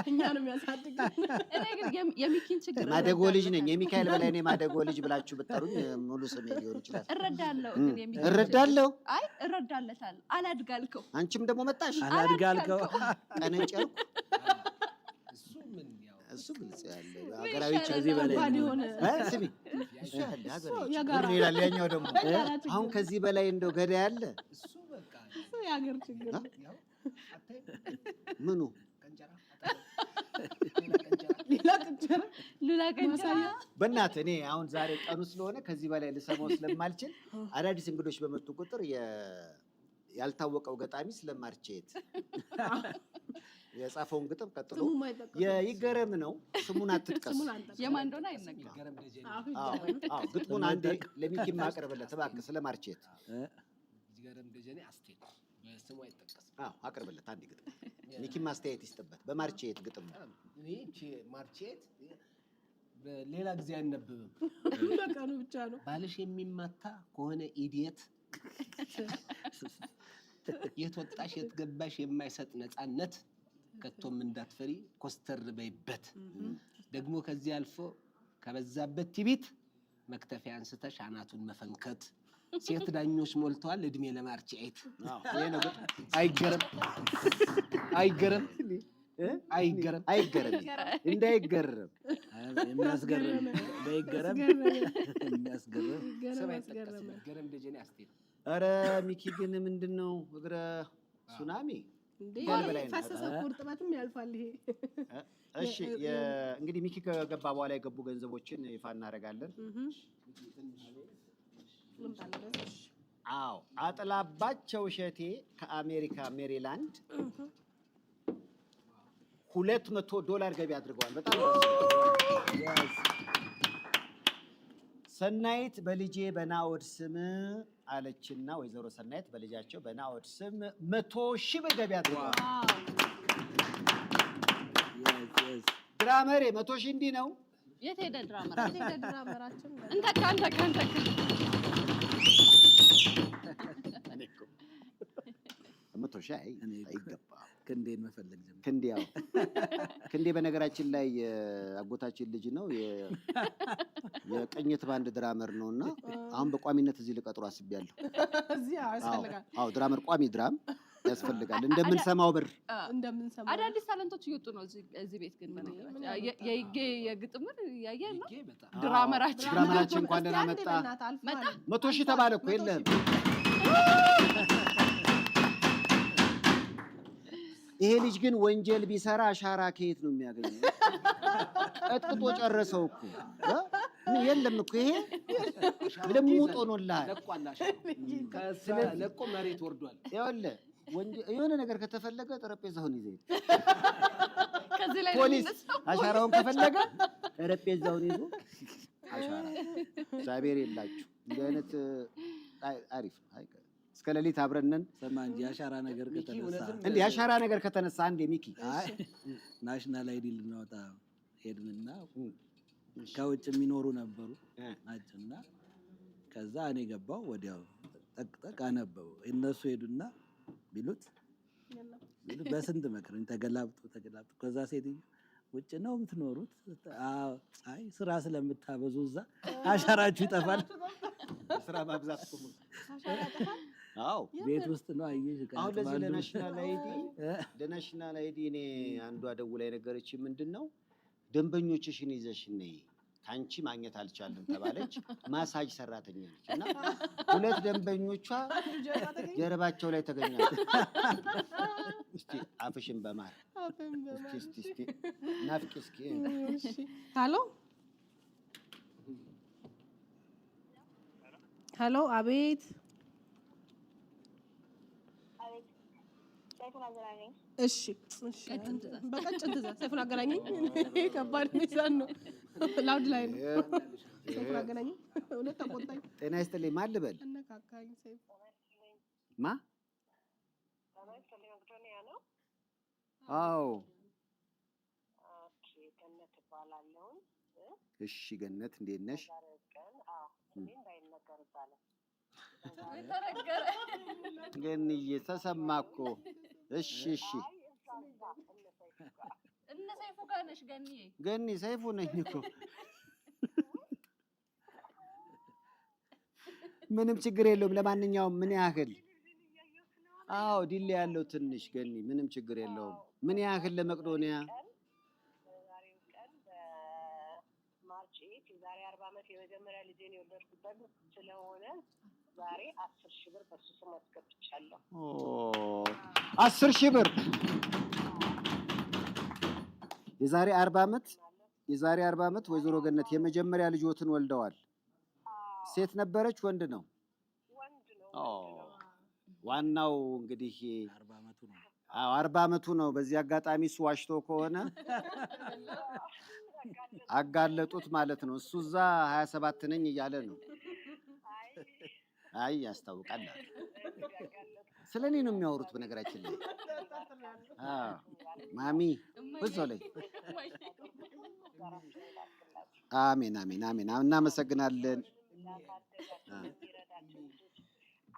እኛ ነው የሚያሳድገን። እኔ ግን የሚኪን ችግር ማደጎ ልጅ ነኝ። እረዳለታለሁ። የሚካኤል በላይ እኔ ማደጎ ልጅ ብላችሁ ብጠሩኝ ሙሉ ስሜ ሊሆን ይችላል። እረዳለሁ ግን የሚኪን ችግር እረዳለሁ። አይ እረዳለታለሁ። አላድጋልከው። አንቺም ደግሞ መጣሽ። አላድጋልከው። ቀነጨርኩ። እሱ ምን ያው እሱ ግልጽ ያለ ምን ሀገራዊ ይሻላል? ችግር ከዚህ በላይ ከባድ ነው። የሆነ እ ስሚ እሱ ያለ ሀገራዊ ችግር የጋራ ነው ይላል ያኛው ደግሞ። የጋራ ችግር። አሁን ከዚህ በላይ እንደው ገዳይ አለ? እሱ በቃ እሱ የሀገር ችግር ነው። ያው አታይም? ምኑ? ቀንጨራ ሌላ ቀንጨራ። ሌላ ቅንጨራ። ሉላ ቀንጨራ። በእናትህ እኔ አሁን ዛሬ ቀኑ ስለሆነ ከዚህ በላይ ልሰማው ስለማልችል አዳዲስ እንግዶች በመጡ ቁጥር ያልታወቀው ገጣሚ ስለማርቼት የጻፈውን ግጥም ቀጥሎ ስሙ የማይጠቀስ የይገረም ነው። ስሙን አትጥቀስ። ስሙን አንጠቅስም። የማን እንደሆነ አይነገርም። ይገረም ደጀኔ። አዎ፣ አዎ፣ ይገረም። አዎ፣ ግጥሙን አንዴ ለሚኪ ማቅርብለት እባክህ ስለማርቼት። ይገረም ደጀኔ አስቴር በስሙ አይጠቀስም። አዎ፣ አቅርብለት አንዴ ግጥም። ሚኪም አስተያየት ይስጥበት በማርቼት ግጥም ነው። በጣም እኔ ይህቺ ማርቼት በሌላ ጊዜ አይነበብም። በቀኑ ብቻ ነው። ባልሽ የሚማታ ከሆነ idiot፣ የት ወጣሽ የት ገባሽ የማይሰጥ ነፃነት፣ ከቶም እንዳትፈሪ ኮስተር በይበት። ደግሞ ከዚህ አልፎ ከበዛበት ትቢት መክተፊያ አንስተሽ አናቱን መፈንከት። ሴት ዳኞች ሞልተዋል እድሜ ለማርቼት። አዎ፣ ይሄ ነው ግጥም። አይገርም አይገርም አይገርም። አይገርም እንዳይገርም። የሚያስገርም በይገረም የሚያስገርም። ይገረም። ስም አይጠቀስም። አስገረመ። ይገረም ደጀኔ አስቴር። ኧረ ሚኪ ግን ምንድን ነው እግረ ሱናሚ እንዴ ከዚህ በላይ ነው። ፈሰሰ እኮ፣ እርጥበትም ያልፋል ይሄ። እሺ፣ እንግዲህ ሚኪ ከገባ በኋላ የገቡ ገንዘቦችን ይፋ እናደርጋለን። ልምጣ እንደዚህ። አዎ፣ አጥላባቸው እሸቴ ከአሜሪካ ሜሪላንድ $200 ገቢ አድርገዋል። በጣም ደስ ይላል። ሰናይት በልጄ በናኦድ ስም አለችና ወይዘሮ ሰናይት በልጃቸው በናኦድ ስም 100,000 ብር ገቢ አድርገዋል። Drummer ኤ 100,000 እንዲህ ነው። የት ሄደ drummer? የት ሄደ drummer ኣችን? እንተካ እንተካ እንተካ። እኔ እኮ 100,000 እኔ እኮ አይገባም። ክንዴን መፈለግ ጀመርኩ። ክንዴ ያው ክንዴ በነገራችን ላይ የአጎታችን ልጅ ነው። የቅኝት ባንድ drummer ነው እና አሁን በቋሚነት እዚህ ልቀጥሮ አስቤያለሁ። እዚህ አዎ፣ ያስፈልጋል። አዎ፣ drummer ቋሚ drum ያስፈልጋል። እንደምንሰማው ብር እንደምንሰማው አዳዲስ talent ኦች እየወጡ ነው እዚህ ቤት ግን በነገራችን የይጌ የግጥምን እያየን ነው። ይጌ በጣም Drummer ኣችን። Drummer ኣችን እንኳን ደህና እስቲ አንዴ መጣ። በእናትህ አልፏል። መጣ? 100,000 ተባለ እኮ የለህም። ይሄ ልጅ ግን ወንጀል ቢሰራ አሻራ ከየት ነው የሚያገኘው? ቀጥቅጦ ጨረሰው እኮ እ? የለም እኮ ይሄ ልሙጥ ሆኖልሃል። ለቋል። አሻራው ከዛ ለቆ መሬት ወርዷል። ይኸውልህ የሆነ ነገር ከተፈለገ ጠረጴዛውን ይዘህ ሂድ። ከዚህ ላይ ነው ፖሊስ የሚነሳው። አሻራውን ከፈለገ ጠረጴዛውን ይዞ አሻራ። እግዚአብሔር የላችሁ እንዲህ አይነት አሪፍ ነው። አይ፣ እስከ ሌሊት አብረን ነን። ሰማ እንጂ የአሻራ ነገር ሚኪ ከተነሳ እውነትም እንዲህ የአሻራ ነገር ከተነሳ አንዴ ሚኪ አይ national ID ልናወጣ ሄድንና ከውጭ የሚኖሩ ነበሩ ናቸውና ከዛ እኔ ገባው ወዲያው ጠቅጠቅ አነበቡ። እነሱ ሄዱና ቢሉት ቢሉት በስንት መክረኝ ተገላብጦ ተገላብጦ ከዛ ሴትዮ ውጭ ነው የምትኖሩት? አዎ። አይ ስራ ስለምታበዙ እዛ አሻራችሁ ይጠፋል። ስራ ማብዛት እኮ ነው። አሻራ ያጠፋል? አዎ። ቤት ውስጥ ነው አየሽ። ዕቃ አሁን ለዚህ ያጥባሉ። ለ national ID ለ national ID እኔ አንዷ ደውላ የነገረችኝ ምንድን ነው ደንበኞችሽን ይዘሽ ነይ ከአንቺ ማግኘት አልቻልም ተባለች። ማሳጅ ሰራተኛ ነች እና ሁለት ደንበኞቿ አንዱ ጀርባ ተገኘ። ጀርባቸው ላይ ተገኛል። እስቲ አፍሽን በማር አፍን እስቲ በማር። እስቲ እስቲ ናፍቂ እስኪ። እሺ። ሄሎ ሄሎ፣ አቤት። ሰይፉን አገናኘኝ። እሺ እሺ። ቀጭን ትዕዛዝ። በቀጭን ትዕዛዝ ሰይፉን አገናኘኝ። ይሄ ከባድ ሚዛን ነው። Loud ላይ ነው። ሰይፉን አገናኘኝ። እውነት ተቆጣኝ። ጤና ይስጥልኝ። ማን ልበል? አነካካኝ ሰይፉ። ማ? አዎ። Okay፣ ገነት እባላለሁኝ። እሺ ገነት እንዴት ነሽ? ዛሬ ቀን አዎ፣ ስሜ እንዳይነገር ይባላል። ተነገረ። ገንዬ ተሰማ እኮ። እሺ እሺ። አይ እዛ እዛ እነ ሰይፉ እነ ሰይፉ ጋር ነሽ ገኒዬ። ገኒ፣ ሰይፉ ነኝ እኮ። ምንም ችግር የለውም። ለማንኛውም ምን ያህል፣ አዎ፣ delay ያለው ትንሽ ገኒ፣ ምንም ችግር የለውም። ምን ያህል ለመቅዶኒያ? በዛሬው ቀን በ March 8 የዛሬ 40 ዓመት የመጀመሪያ ልጄን የወለድኩበት ስለሆነ ዛሬ 10,000 ብር በሱ ስም አስገብቻለሁ። ኦ፣ 10,000 ብር። የዛሬ 40 ዓመት፣ የዛሬ 40 ዓመት ወይዘሮ ገነት የመጀመሪያ ልጆትን ወልደዋል። ሴት ነበረች ወንድ ነው? ወንድ ነው። ኦ፣ ወንድ ነው። ዋናው እንግዲህ 40 ዓመቱ ነው። አዎ፣ 40 ዓመቱ ነው። በዚህ አጋጣሚ እሱ ዋሽቶ ከሆነ አጋለጡት ማለት ነው። እሱ እዛ 27 ነኝ እያለ ነው። አይ ያስታውቃል። ስለ እኔ ነው የሚያወሩት በነገራችን ላይ። አዎ፣ ማሚ ብዙ ላይ። አሜን፣ አሜን፣ አሜን። እናመሰግናለን። እንዲረዳቸው ልጆች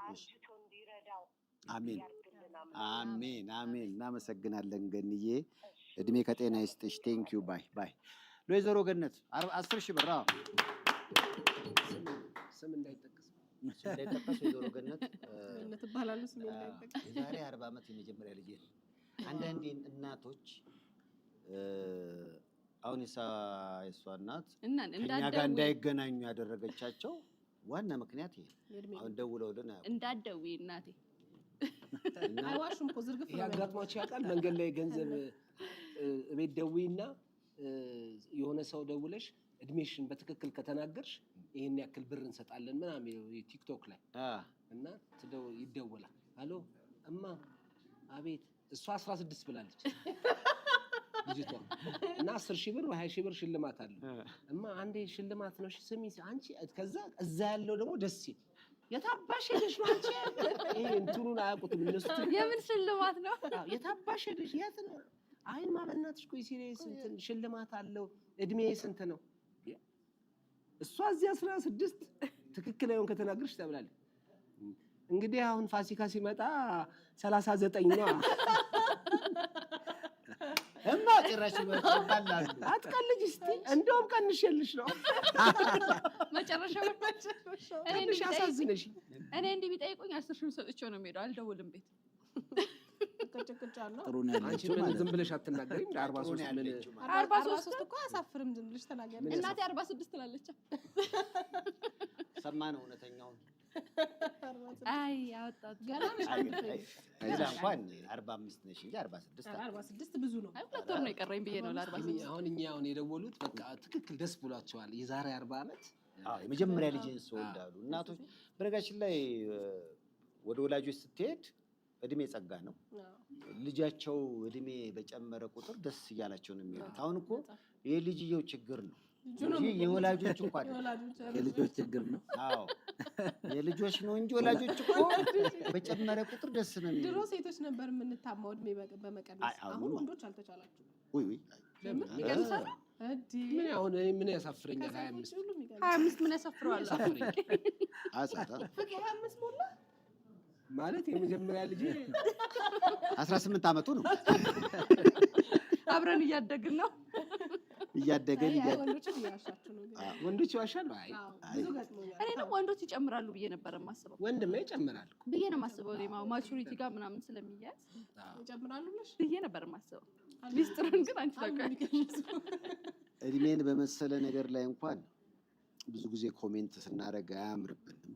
አርጅቶ እንዲረዳው አሜን። ያርግልን አምላክ። አሜን፣ አሜን። እናመሰግናለን ገንዬ፣ እድሜ ከጤና ይስጥሽ። Thank you, bye bye። ለወይዘሮ ገነት 10,000 ብር፣ አዎ። ስም እንዳይጠቀስ። ስም እንዳይጠቀስ ወይዘሮ ገነት ገነት እባላለሁ። ስሜ እንዳይጠቀስ። የዛሬ 40 ዓመት የመጀመሪያ ልጄ ነው። አንዳንዴ እናቶች አሁን የሷ እናት እና ከኛ ጋር እንዳትደውይ እንዳይገናኙ ያደረገቻቸው ዋና ምክንያት ይሄ ነው። የእድሜ አሁን ደውለውልን አያውቁም። እንዳትደውይ እናቴ። እና አይዋሹም እኮ፣ ዝርግፍ ይሄ ነው የሚያደርጉት። አጋጥሟቸው ያውቃል? መንገድ ላይ ገንዘብ እቤት ደውይና የሆነ ሰው ደውለሽ እድሜሽን በትክክል ከተናገርሽ ይሄን ያክል ብር እንሰጣለን ምናምን የሚለው ቲክቶክ ላይ እና ይደወላል። አሎ እማ፣ አቤት። እሷ 16 ብላለች ልጅቷ እና 10,000 ብር ወይ 20,000 ብር ሽልማት አለ። እማ አንዴ ሽልማት ነው፣ እሺ ስሚ አንቺ። ከዛ እዛ ያለው ደግሞ ደስ ሲል የታባሽ ሄደሽ ነው አንቺ? ይሄ እንትኑን አያውቁትም እነሱ። የምን ሽልማት ነው? አዎ፣ የታባሽ ሄደሽ፣ የት ነው? አይ እማ በእናትሽ ቆይ serious እንትን ሽልማት አለው። እድሜ ስንት ነው? እሷ እዚህ 16 ትክክለኛውን ከተናገርሽ ተብላለች። እንግዲህ አሁን ፋሲካ ሲመጣ 39 ነው። እማ ጭራሽ ይባላሉ። አትቀልጅ እስቲ፣ እንደውም ቀንሼልሽ ነው። መጨረሻው እኔ ትንሽ እንዲህ ቢጠይቁኝ አሳዝነሽ። እኔ እንዲህ ቢጠይቁኝ 10,000 ሰጥቼው ነው የሚሄደው። አልደውልም ቤት። ቅጭቅጭ አለው። ጥሩ ነው አንቺ ያለችው ምን ማለት ዝም ነው። ብለሽ አትናገሪም? እንደ አርባ ጥሩ ነው ሶስት ምን ያለችው ማለት አርባ አርባ ሶስት ሶስት እኮ አያሳፍርም። ዝም ብለሽ ተናገሪ። ምን እናቴ 46 ትላለች። ሰማነው እውነተኛውን። አይ አወጣት። ገና ነሽ። አይ፣ አንድ ፍሬ። አይ፣ እዛ እንኳን 45 ነሽ እንጂ 46 ኧረ 46 ብዙ ነው። አይ 2 ወር ነው የቀረኝ ብዬ ነው ለ46። አሁን እኛ አሁን የደወሉት በቃ ትክክል ደስ ብሏቸዋል። የዛሬ 40 ዓመት አዎ፣ የመጀመሪያ ልጄን ስወልድ አሉ እናቶች። በነገራችን ላይ ወደ ወላጆች ስትሄድ እድሜ ጸጋ ነው። ልጃቸው እድሜ በጨመረ ቁጥር ደስ እያላቸው ነው የሚሄዱት። አሁን እኮ የልጅየው ችግር ነው ልጁ ነው እንጂ የወላጆች እኮ አይደለም። የወላጆች የልጆች ችግር ነው። አዎ፣ የልጆች ነው እንጂ ወላጆች እኮ በጨመረ ቁጥር ደስ ነው ድሮ የሚሉት። ሴቶች ነበር የምንታማው እድሜ በመቀነስ። አይ፣ አሁን አሁን ወንዶች አልተቻላችሁም። ውይ ውይ፣ ለምን? ይቀንሳሉ? እንዴ! ምን አሁን እኔ ምን ያሳፍረኛል? ሀያ ከሴቶች አምስት ሁሉም ይቀንሳል። 25 ምን ያሳፍረዋል? ያሳፍረኛል አጻታ ፍቅ 25 ሞላ። ማለት የመጀመሪያ ልጄ 18 ዓመቱ ነው። አብረን እያደግን ነው። እያደገን አይ፣ አይ፣ እያደገን ወንዶችን እያሻችሁ ነው ግን። ወንዶች ይዋሻሉ? አይ አዎ፣ ብዙ ገጥሞኛል። እኔ ደግሞ ወንዶች ይጨምራሉ ብዬ ነበር የማስበው። ወንድማ ይጨምራል እኮ። ብዬ ነው የማስበው። እኔ maturity ጋር ምናምን ስለሚያያዝ ይጨምራሉ ብለሽ ብዬ ነበር የማስበው። ሚስጥሩን ግን አንቺ አሉ ታውቂዋለሽ። የሚቀንሱ። እድሜን በመሰለ ነገር ላይ እንኳን ብዙ ጊዜ comment ስናደርግ አያምርብንም።